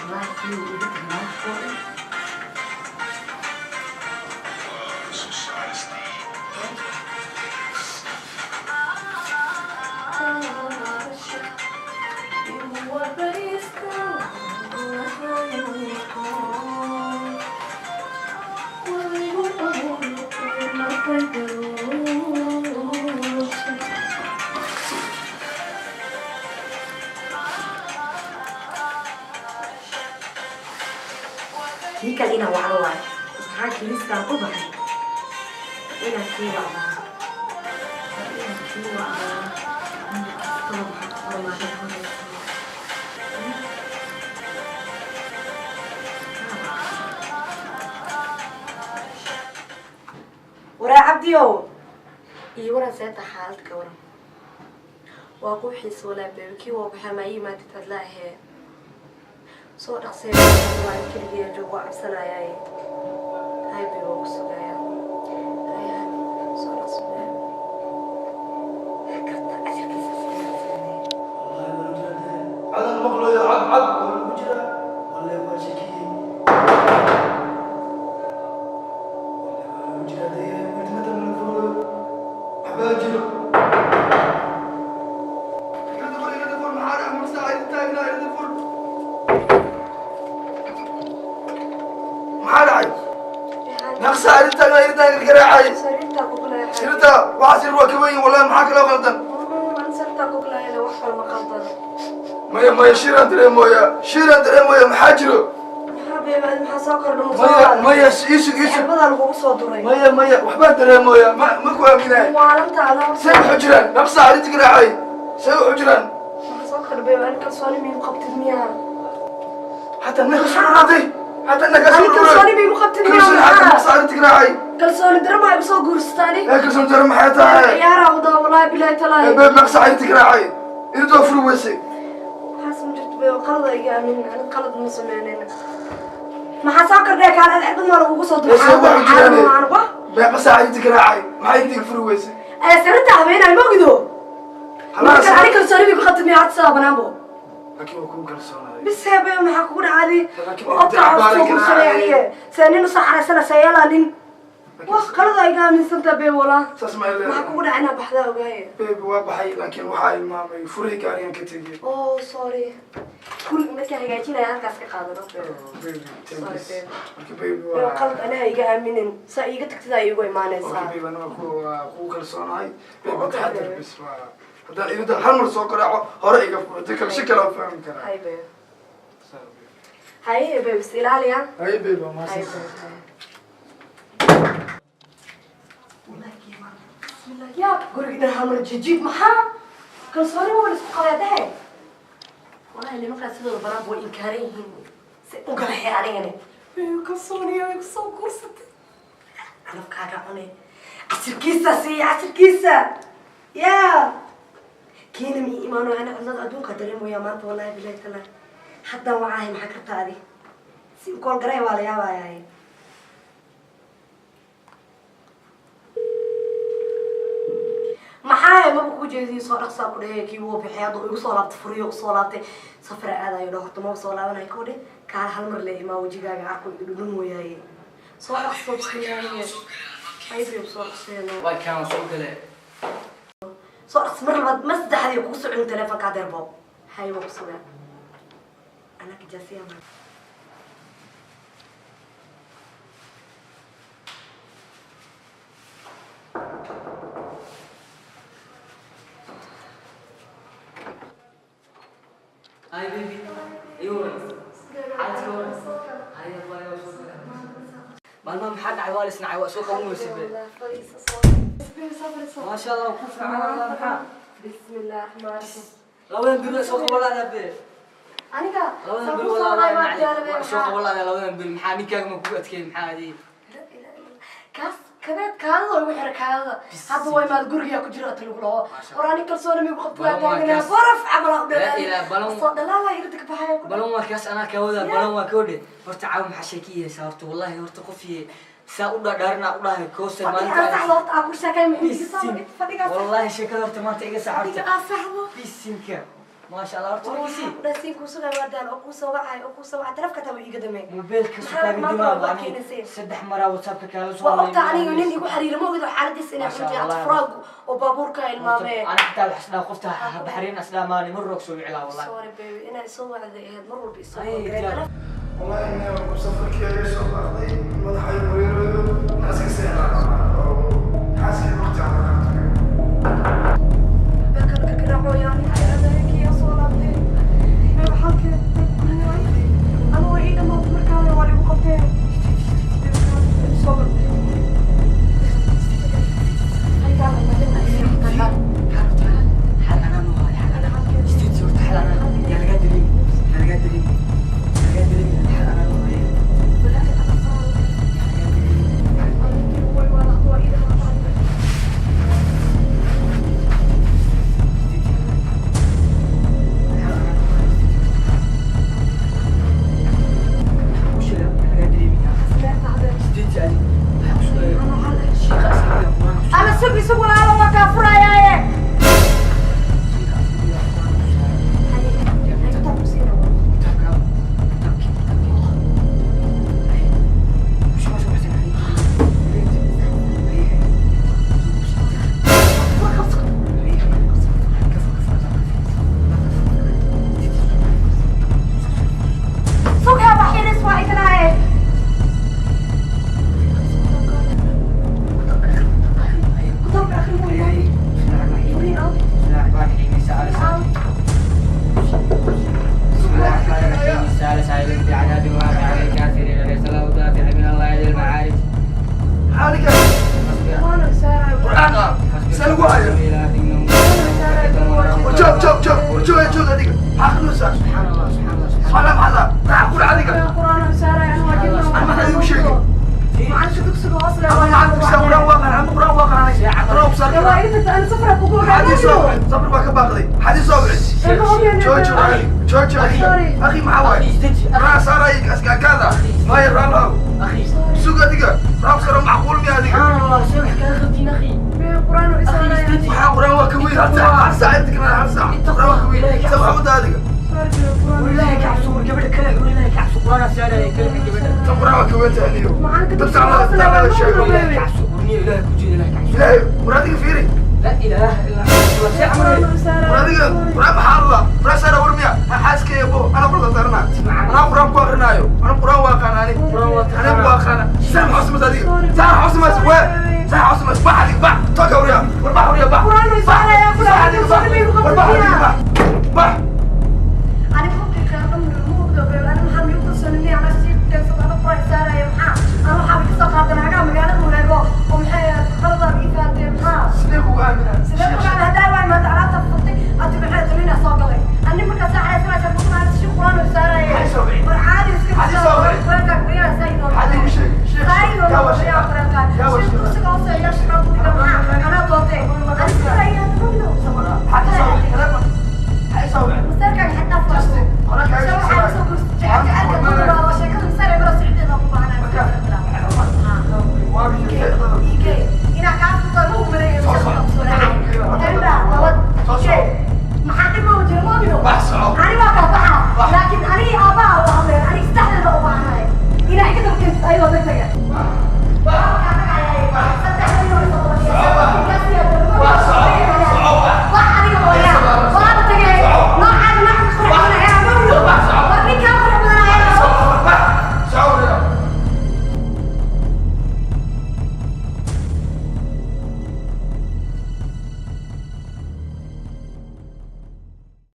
Wallaahi kii uu iga tagay maanta oo dhan. Kii kale inaan wacdo waayo. Maxaa kiiskaan ku baxay? Inaan kii wacdaa. Inaan kii wacdaa. Kastaba maxaa ku qoran maalinta horeysa? Waraa Cabdiyow, iyo waran, seeta xaalad ka waran? Waa ku xiisa walaa baby. Kii waa baxay, ma ii imaatid adla ahee? Soo dhaqsee, waa keligiya joog, waa cabsanayaaye. Hay baby, waa ku sugayaa. Hay hay, soo dhaqso baby. Karta casharkiisa. Cadan maqlayo, cad cad waa lagu jiraa. Wallahi waa shakiyey, wallahi waa lagu jiraa. Dee midmada la furo, waxbaa jiro. Irida fur, irida fur! Maxaa dhac marsaa? Irida taagnaa, irida fur! Maxaa dhacay? Naqsa irida taagnaa, iridaa gargaraacay. Sariirtaa kugulaya. Sirta waxaa sir waa ka weyn wallahi. Maxaa kaloo qaldan? Sariirtaa kugulaya, wax kale ma qaldano. Maya maya, shiraan dareemooya, shiraan dareemooya. Maxaa jiro? Maxaa baby, maxaa soo kordha? Maya maya, iisug iisug. Xirbadaa lagugu soo duray. Maya maya, waxbaan dareemooya, ma ku aaminaay. Maalintaada. Say wuxuu jiraan? Naqsa arrinta garaacay, say wuxuu jiraan? Maxaa soo kordha baby? Ani kalsooni miigu qabtid miyaa? Hataa naga soo dhuraaday, hataa naga soo Ani kalsooni miigu qabtid miyaa? Kalsooni hataa Maxaa naqsa arrinta garaacay. Kalsooni daro maa igu soo guursataani? Ee kalsooni daro maxay tahay? Ciyaaraa wadaa, wallahi bilahi talaahi. Ee babe, naqsa arrinta garaacay, iridoo furi weysay. Waxaas ma jirto baby, qalada iga aamin, ani qalad ma sameynin. Maxaa soo kordhay? Kaale, cirbad maa lagugu soo duray? Ee, see waxu jiraan? Anba meeqa saac arrinta garaacay? Maxay intiga furi weysay? Ee sariirta habeenay ma ogido. Halaas. Marka ani kalsooni miigu qabtid miyaa? Hadda sidaa banaanbo. Laakiin waa kugu kalsoonahay. Bis hebe, maxaa kugu dhacday? Laakiin Obta inta soo cabaaran guursanay. garaacay. Aniye see nin usoo xaraysana seeyalaa nin wax qalada iga aaminsanta be walaa. Saas ma Maxaa leedahay? kugu dhacay? Inaa baxdaa ogaaye. Baby, waa baxay, laakiin waxaa ilmaamay furihii gaarigan ka tegey. Oh sorry, guriga markaan hagaajinaya halkaas ka qaadano. Oh, baby, thank Sorry, you. baby. Marka baby baby, waa qalad anaha iga aaminin, saa iiga tagtidaa iigu imaanaysaa. Okay baby, anaga ku waa kugu kalsoonahay baby. Okay, taxadar. Baby. Bis waa haddaan irida hal mar soo qaraaco, hore iga furo, hadii kale si kale u fahmi karaa. Hay baby, haye baby, is ilaaliya. Haye baby, waa hay mahadsan. Baby, haye. Bismillah, yaa guriga dhan hal mar jijiib. Maxaa kalsooni waa la isku qabaa dahe? Wallahi nimankaas sidooda banaanba way inkaaran yihiin si u galaxay. Anigani kalsooni ay ku soo guursatay, calafkaaga cune, casirkiisa siiya, casirkiisa yaa kiina mi imaano. Ana cidlada adduunka dareemaya maanta, wallahi bilahi taala. Haddaan wacaahay, maxaa karta adi si u kool garay? Waa la yaabayaa. Maxaa maba ku jeediyo? Soo dhaqsaa ku dhahe. Kii wuu bixi, hadda igu soo laabtay, furiyo usoo laabtay, safar aadayo dha. Horta maba soo laabanayo koo dhe. Kaala hal mar le imaa, wejigaaga arko, igu dhudhun mooyaaye. Soo dhaqso, bismillaahi. Ayb, soo dhaqseeno. Waa kaan soo gale. Soo dhaqso, mar labaad mar saddexaad iyo kugu soo celin telefonka adeerbo. Hay, waa ku sugaa anaka jaasiya ma. Hi baby. Iyo waran. Xaaladka waran. Hay Allah, yaa soo gale. Maalmaha maxaa dhacay? Waa la isnacay, waa soo qaban weysay be. Maasha Allah, ku fiican Allah maxaa? بسم الله الرحمن الرحيم. Labadan beri waa soo qaban lahaa be. aniga Labadan soo beri ku soo walaa waa jaalabay. waa soo qaban lahaa labadan beri. Maxaa ninkaaga ma kugu adkeeyay? Maxaa adii? Kaas kadeed kaadada ugu xira kaadada. Hadda waa imaad guriga ku jira lagu laho. War ani kalsooni migu qabto, waa Balan waa taaganaa kaas. Baraf camal aan u Laa dhalaalay. ilaa balan- Soo dhalaala irda ka baxaya ku Balan waa kaas, anaa kaa wadaa, balan waa ka wadhe. Horta caawa maxaa sheekiyeysaa? Horta wallahi, horta qofii saa u dhadhaarina u dhahay koose fadhiga aan saxdo maalinta. Horta aan ku sheekay ma iga soo Bisin. fadhiga. Wallahi sheekada horta maanta iga sax fadhiga horta. aan saxdo. Bisinka. Maasha Allah, horta warkiisii. Dhasiin kuu sugay waa daal oo kuu soo wacay oo kuu soo wacay tarafka taa iga damay. Mobiilka Maxaa sukaaga maanta dimaa waa ani keenaysay? Saddex maraa WhatsAppka kaala soo Waa hadlay. ogta aniga nin igu xariira ma ogido xaaladiisa inay Masha xuntay Allah. furaagu oo baabuurka ilmaamee. Ana xitaa wax isdhaa qofta ha baxriin asdhaa maalin mar roog soo wicilaa wallahi. Sorry baby, inaa isoo wacday ahayd mar walba isoo Ay, garay. diyaar. والله إني مسافر كي يسوق أرضي مدحي ويرو ناس كسينا حاسس وقت على Baakan ka garaacoyaan adeerkii soo laabtay. Meel halkee ama way ii dhamaatay markaa waa ligu qabtee. Soo gal. Xal anaa noo hayo, xal anaa. Istiiji horta xal anaa. Yaa lagaa dareemi, yaa lagaa dareemi, yaa lagaa dareemi, xal anaa noo hayo. Yaa lagaa dareemi. Istiiji. Xal anaa noo hayo, istiiji horta. Waxaan ku sheegaa, yaa lagaa dareemi. Istiiji adi. Waxaan ku sheegaa, shiiqa iska dhigaa, Qur'aan ku Ama sug isug walaalo waa kaa furayaaye. Shiiqa iska dhigaa, Qur'aan ku sheegaa. Kitaabka, kitaabkii, kitaabkii. Ay, soo baxsan, ay. Ay, ay. Ay, kafa, kafa, kafa. Sug haa baxiris waa ikanaaye. Kitaabka akhri Ay, ay. Bismillahirrahmanirrahim. بسم الله الرحمن الرحيم. سأل سائل بعذاب واقع على الكافرين ليس له دافع من الله ذي المعارج. حالك قرآن سألقوا هاي. وجوب جوب جوب وجوب جوب هذيك حق نوسا. سبحان الله، سبحان الله، سبحان سبحان الله، هذا راح أقول عليك. Quraan saaray anoo أنا ما حد يمشي. Macalinka dugsiga hoos le. أنا عندك قرآن واقع، أنا قرآن واقع، أنا قرآن بصار. Waa iga tagta ana safra kugu حديث صوبع صبر باك باقضي حديث صوبع. جوج أخي، جوج أخي، أخي معاوي راس رايك أسكا كذا ما يرى له. اخي. سوق هذيك راس صار معقول مي هذيك. سبحان الله، سامح كان خدتين اخي. Quraan اخي استدي. waxaa quraan waa ka weyn hal saac، hal saac inta kana hal saac quraan waa ka weyn sabxa wada adiga. والله كعبسو قبل كلا، والله كعبسو قرانا سارة كلا قبل. Tan quraan waa ka weyn tahay niyo. Macalinka dad dugsiga Allah hoos le. taala sheego. والله كعبسو ورني الله كوجي الله كعبسو. Ilaahay quraan adiga fiiri. لا اله الا الله، سامح. Quraan adiga quraan maxaa Allah quraan saara war miya ha xaaskaya bo.